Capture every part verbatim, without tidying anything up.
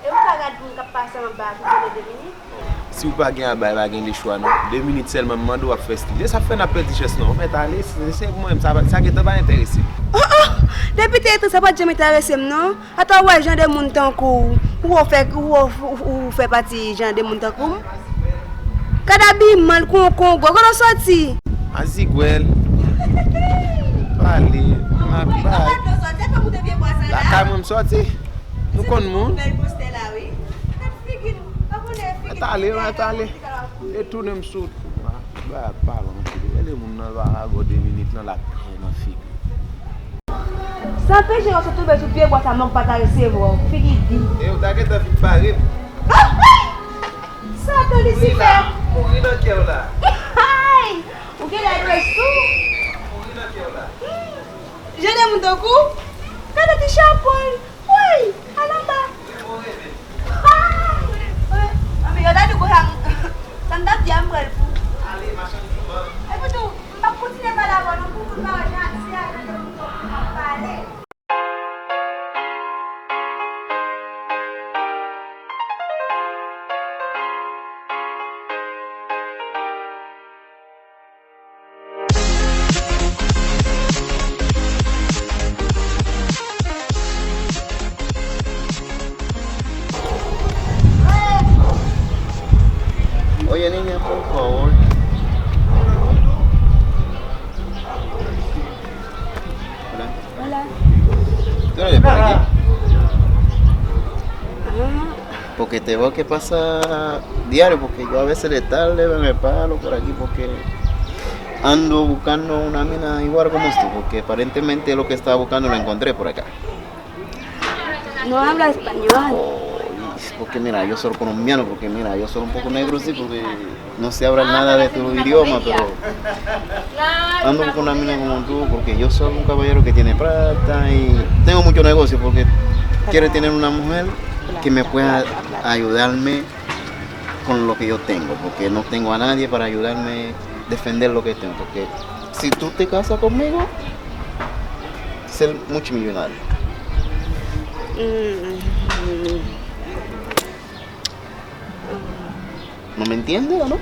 E ou ka gad moun k ap pase anba a pou tande de minit? Si w pa gen a bay, pa gen lechwa non. De minit sèlman, m mande w ap fè stil. E sa fè n ap pèdi chans non. Ou mèt ale, se, se mwen menm, sa, sa gentan pa enterese m. Oh, oh! Depi te etan sa pa t janm enterese m non. Atò w wè jan de moun tankou w, ou fè, ou, ou, ou fè pati jan de moun tankou m? Gad abiman l kon, kon gwo, kote w sòti? Azigwèl. Pale, m ap bay. Lakay mwen m sòti. Nou konn moun. Mèt ale, mèt ale. E tounen m sou. Ba, ba, ba, anpil. Gade moun nan, l pa ka gade de minit lan, l ap pè nan figi. Sa peche yo sot tonbe sou pye bwa sa mòg pa ta resevwa w, figi di. E ou ta gentan fin bare m. Satan Lisifè! Mouri nan kè w la. Ay! Ou genlè dwe sou. Mouri nan kè w la. Jan de moun tankou w. Gade ti chapo l. Woy! Al anba. Ay! Anben, yo ta di konsa, sa m t ap di a, m pran l pou. Ale, machann jouman. Epi tou, m p ap kontinye pale avè w non, pou moun pa wè jan, si a jan de moun tankou m ap pale. Oye, niña, por favor. Hola. Hola. ¿Tú eres de por aquí? Ah. Porque te veo que pasa diario, porque yo a veces de tarde me paro por aquí, porque ando buscando una mina igual como tú, porque aparentemente lo que estaba buscando lo encontré por acá. No habla español. Oh, porque mira, yo soy colombiano, porque mira, yo soy un poco negro, sí, porque no sé hablar nada de tu idioma, pero ando con una mina como tú, porque yo soy un caballero que tiene plata y tengo mucho negocio, porque quiero tener una mujer que me pueda ayudarme con lo que yo tengo, porque no tengo a nadie para ayudarme a defender lo que tengo, porque si tú te casas conmigo, ser multimillonario. Mm. ¿No me entiendes o no?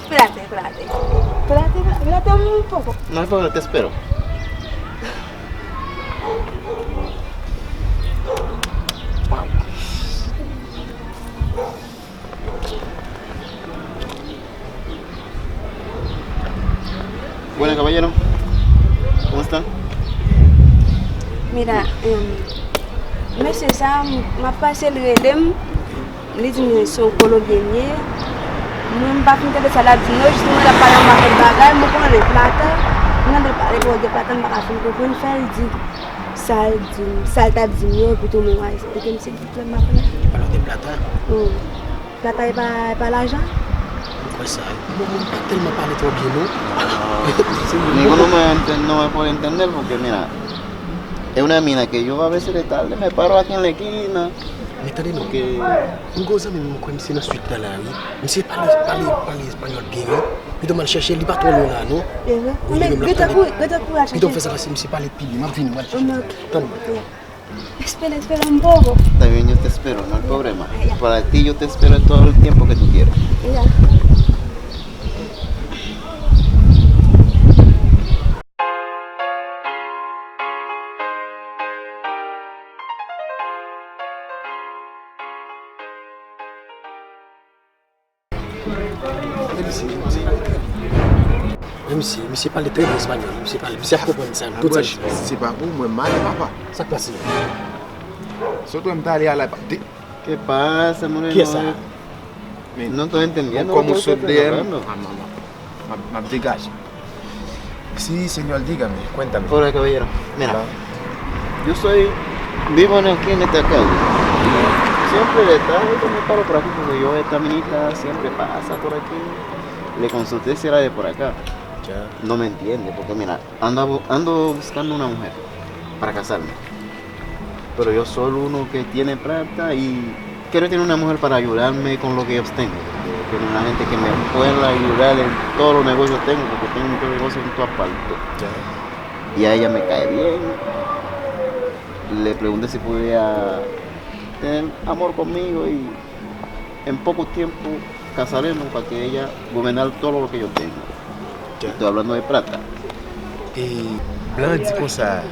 Espérate, espérate. Espérate, espérate un poco. No hay problema, te espero. Buenas, caballero. ¿Cómo está? Mira, em, mesye sa, m ap pase, l rele m, li di m se yon kolonbyen m ye. Mwen, m pa fin tande sa l ap di m nan, jis m wè l ap pale anba kèk bagay, mwen konnen plata, m tande l pale pou de plata, m pa ka fin konprann, fè l di sa l di m, sa l t ap di m yo, epi tou mwen va eksplike m silvouplè, m pa konnen. Pale de plata? Wi. Plata e pa, e pa lajan? Ou kwè sa? Mwen, mwen pa tèlman pale twò byen, non. Ninguno me enten-, no me puede entender porque, mira, es una mina que yo a veces de tarde me paro aquí en la esquina. Men tande non. Mwen gen yon zanmi m, mwen kwè misye nan swit la, la, wi. Misye pale, pale, pale espanyòl byen, wi. Pito m al chèche, li pa twò lwen la, non. Wi, men, men, men, men, men, men, men, pito m fè sa pase, misye pale pi byen. M ap vini, mwen al chèche. Tande. Espera, espera un poco. Está bien, yo te espero, no hay problema. Ya. Para ti yo te espero todo el tiempo que tú quieras. Ya. Men misye, misye, men misye, misye pale trè byen espanyòl, misye pale, misye ap konprann sa, tout sa. Brother, si se pa pou mwen, m ale, papa. Sa k pase? Sot wè m t ale a la, pa, de- ¿Qué pasa, moreno? Kiyès sa? Men, no estoy entendiendo lo que usted está hablando. M ap, m ap, m ap, m ap degaje. Sí, señor, dígame, cuéntame. Hola, caballero. Mira, yo soy, vivo en aquí, en esta calle. Siempre de tarde yo me paro por aquí porque yo, esta minita siempre pasa por aquí. Le consulté si era de por acá. Ya. No me entiende, porque mira, ando, ando buscando una mujer para casarme. Pero yo soy uno que tiene plata y quiero tener una mujer para ayudarme con lo que yo tengo. Porque quiero una gente que me pueda ayudar en todos los negocios que tengo, porque tengo muchos negocios en todas partes. Ya. Y a ella me cae bien. Le pregunté si podía tener amor conmigo y en poco tiempo casaremos para que ella gobernar todo lo que yo tengo. Y estoy hablando de plata. E blan di konsa,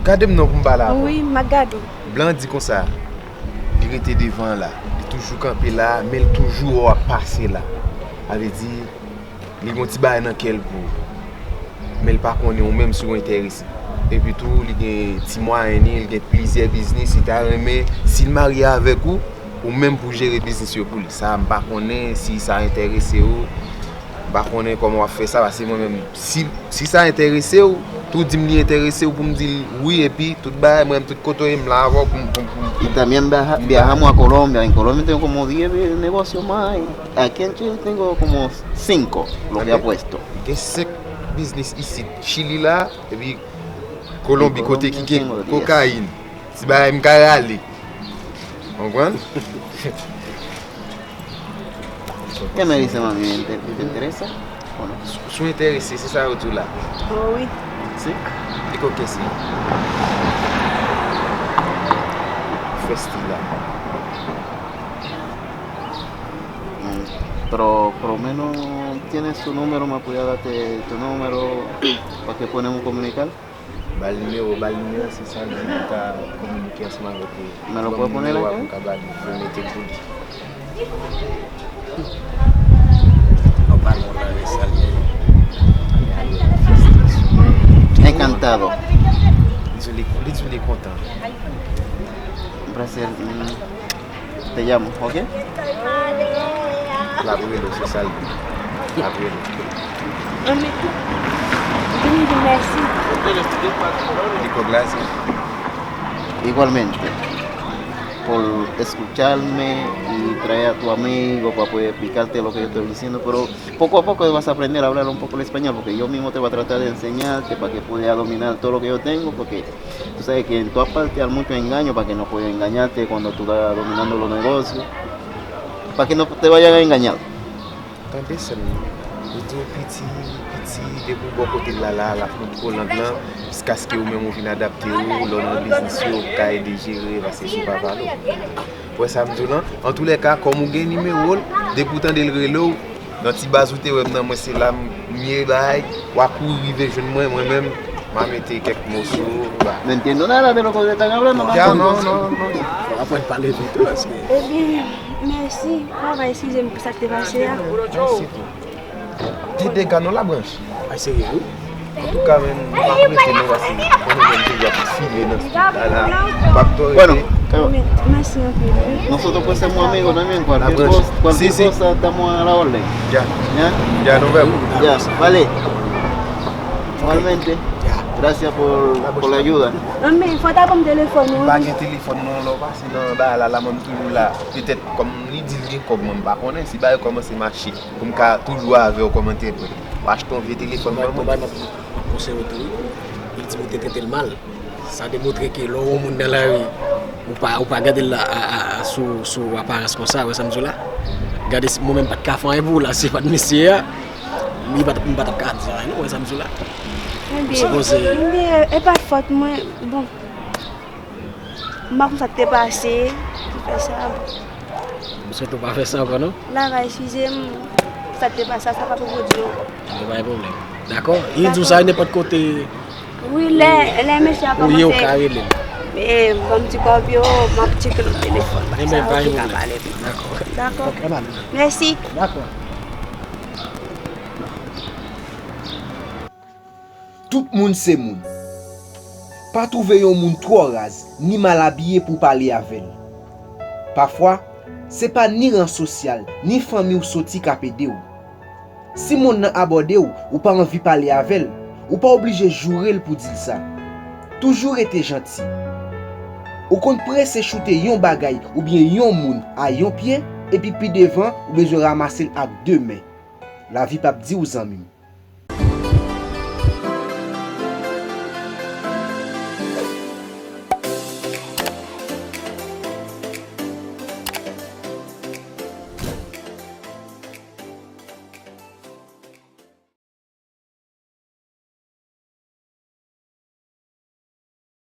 gade m non pou m pale avè w. Wi, m ap gade w. Blan di konsa, li rete devan la, li toujou kanpe la, men l toujou wè w ap pase la. Sa vle di, li gon ti bagay nan kè l pou ou. Men l pa konnen ou menm si w enterese. Epi tou, li gen ti mwayen li, li gen plizyè biznis, li ta renmen, si l marye avèk ou, ou menm pou jere biznis yo pou li. Sa, m pa konnen si sa enterese ou. M pa konnen kòman w ap fè sa, paske mwen menm, si, si sa enterese w, tou di m li enterese w pou m di l wi, epi tout bagay, mwen menm tout kote w ye, m la avè w pou m, pou m, pou m, Y también viaja- viajamos a Colombia. En Colombia tengo como diez negocios más. Aquí en Chile tengo como cinco lo que ha puesto. Gen senk biznis isit, Chili la, epi Kolonbi, kote ki gen kokayin. Ti bagay m ka rale. Konprann? ¿Qué me dice, mami? ¿Te, te interesa? ¿O no? Si w enterese, se sa yo di w la. Oh, wi. ¿Sí? Digo que sí. Festi la. Mm, pero por lo menos tienes su número, me podía darte tu número para que podamos comunicar. Ba l nimewo, ba l nimewo, se sa l di nou ka kominike ansanm avèk ou. Me lo puedes poner acá? Pou ka ba li, pou mete pou li. Encantado. Li di li, li di li kontan. Un placer. Mm, te llamo, ¿ok? L ap rele w, se sa l di. L ap rele w. Mwen menm tou. Vini di mèsi. Li kòb la, se Igualmente, por escucharme y traer a tu amigo para poder explicarte lo que yo estoy diciendo, pero poco a poco vas a aprender a hablar un poco el español, porque yo mismo te voy a tratar de enseñarte para que puedas dominar todo lo que yo tengo, porque tú sabes que en todas partes hay mucho engaño para que no puedas engañarte cuando tú estás dominando los negocios, para que no te vayan a engañar. Tande sè m, yo di w piti, piti, depi w bò kote l la la, l ap montre w lang lan, jiskaske ou menm ou vin adapte w, lè w nan biznis yo, ou ka ede jere, paske se pa valè w. Ou wè sa m di w lan? Antoulèka, kòm ou gen nimewo l, depi w tande l rele w, nan ti baz ou te wè m nan, mwen se la m ye bay, w a kouri rive jwenn mwen, mwen menm, m a mete kèk mo sou ou, ba. No entiendo nada de lo que ustedes están hablando. Ya, non, non, non. Apre pale vit wi, paske Ebyen, mèsi. Papa, eskize m pou sa k te pase a. Te dega non la branch. Ay serye wi. Antouka, men, nou pa prete non, paske konnen menm toujou ap file nan stil la la. Pap to Bueno, rete. eh, Mèsi anpil. Nosotros pues somos amigos también. Cualquier Abrazo. cosa, cualquier Sí, sí. Cosa estamos a la orden. Ya, ¿Ya? ya, nos vemos. Ya, vale. Igualmente. Gracias por, por la ayuda. Anben, fò ta ban m telefòn ou. Pa gen telefòn non, lè w pase nan bagay la, la mwen m toujou la. Petèt kòm li di l gen kòb, mwen m pa konnen si bagay kòmanse mache. Pou m ka toujou avè w kòm entèprèt. W achte yon vye telefòn ban mwen. Mwen konseye w tou wi. Li di m ou te trete l mal. Sa demontre ke lè w wè yon moun nan lari, ou pa, ou pa gade l a, a, a, sou, sou aparans konsa, wè sa m di w la. Gade, si mwen menm m pa t ka fè anyen pou w la, si se pa t mesye a, m pa t, m pa t ap ka di anyen non, wè sa m di w la. Ebyen, ebyen, e pa t fòt mwen, bon. M pa konn sa k te pase, ki fè sa. M swete w pa fè sa ankò non. Lava, eskize m, sa k te pase a, sa pa pou Bondye ankò. Anben, pa gen pwoblèm. Dakò? Li di w sa nenpòt kote Wi, lè, lè mesye a ou ye, w kòmanse ka rele m. E, ban m ti kòb yo, m ap tcheke nan telefòn. Ebyen, pa gen Sa ou ka pwoblèm. pale. Dakò. Dakò. Mèsi. Dakò. Tout moun se moun. Pa twouve yon moun twò raz ni mal abiye pou w pale avè l. Pafwa, se pa ni ran sosyal, ni fanmi w soti k ap ede w. Si moun nan abòde w, ou pa anvi pale avè l, ou pa oblije joure l pou di l sa. Toujou rete janti. Ou konn prese choute yon bagay oubyen yon moun a yon pye, epi pi devan, ou bezwen ranmase l ak de men. Lavi p ap di w, zanmi m.